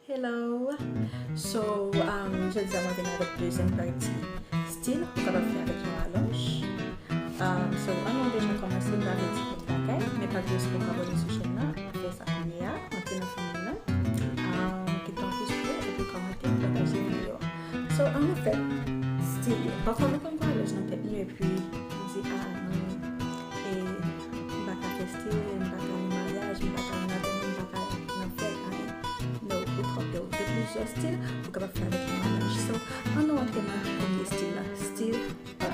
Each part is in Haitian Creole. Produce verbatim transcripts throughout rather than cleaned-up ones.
Hello! So, um, jodi a mwen vin avèk dezyèm pati stil ou kapab fè avèk yon alonj. Um, so, ann nou deja kòmanse, m pa vle di tout bagay, men pa bliye si w poko abòne sou chèn nan, fè sa kounye a, antre nan fanmi nan. Um, kite yon pous bleu, epi kòmante, pataje videyo a. So, ann nou fè stil yo. Pafwa nou konn pran alonj nan tèt nou, epi nou di, a, non, e, m pa ka fè stil, m pa ka nan maryaj, m pa ka nan atelier, m pa ka nan fèt, anyen. No, ou twòp, yo gen plizyè stil ou kapab fè avèk yon alonj. So, ann nou antre nan premye stil la. Stil, a.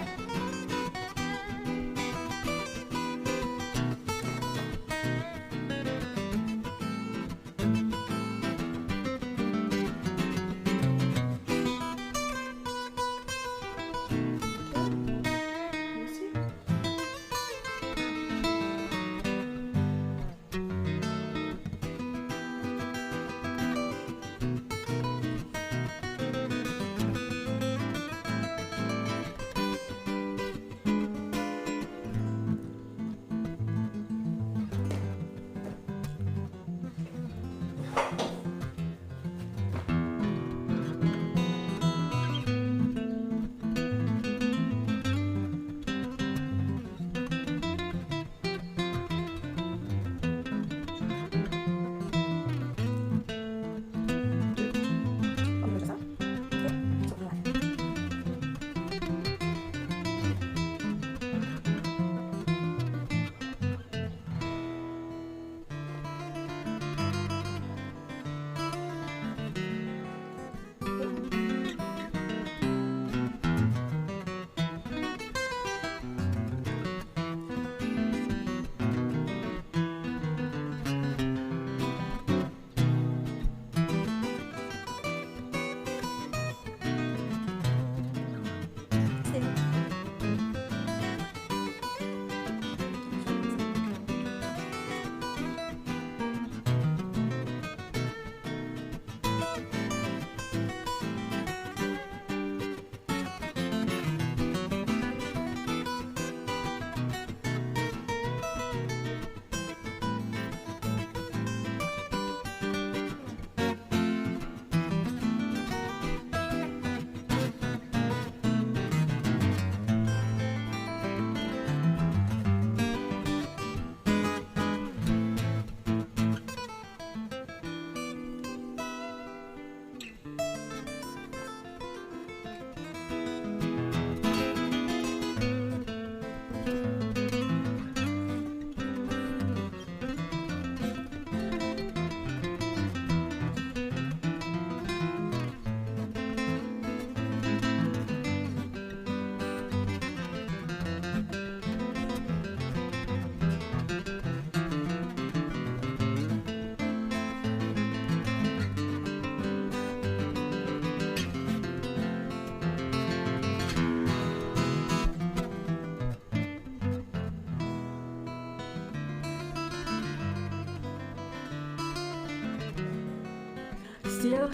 Still, um,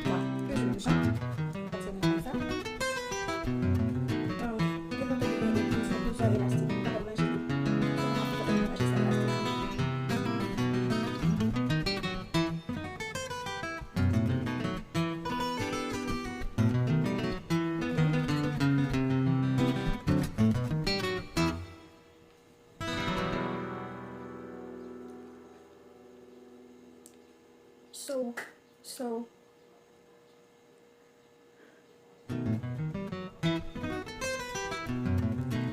wa, toujou menm jan. Pase nan sa. Bon, gen pwoblèm de plis, plis elastik, pa manje. Manje sa elastik. So, so,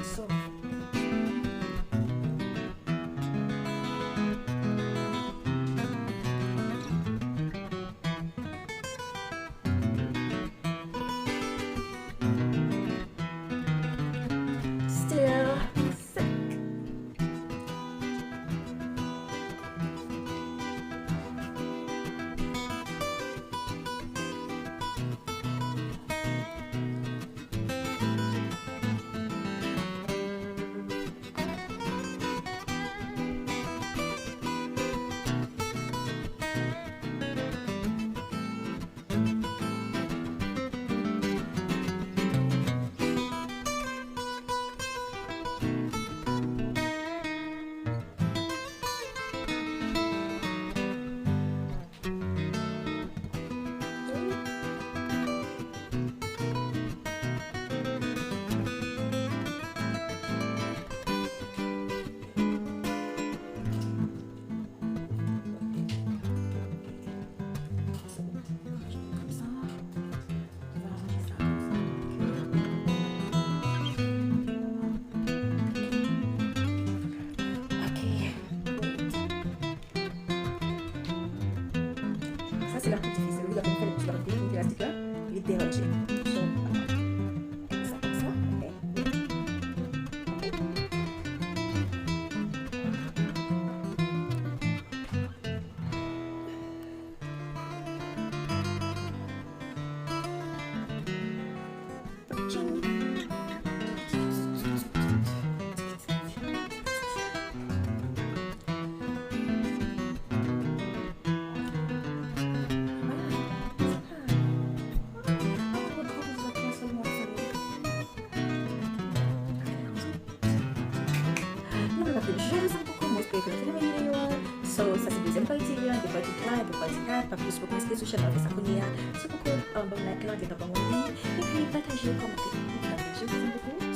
so. Still sick. Se la ki difisil, wi, lè moun fè li, lè moun fè elastik la, li deranje. So, sa konsa, ok. So, sa se dezyèm pati a, gen pati twa, gen pati kat, pa plis poko, rete sou channel sa kounye a. Si poko, um, ban m like la, gen tan ban m like li, epi pataje, kòmante. Je vous aime beaucoup.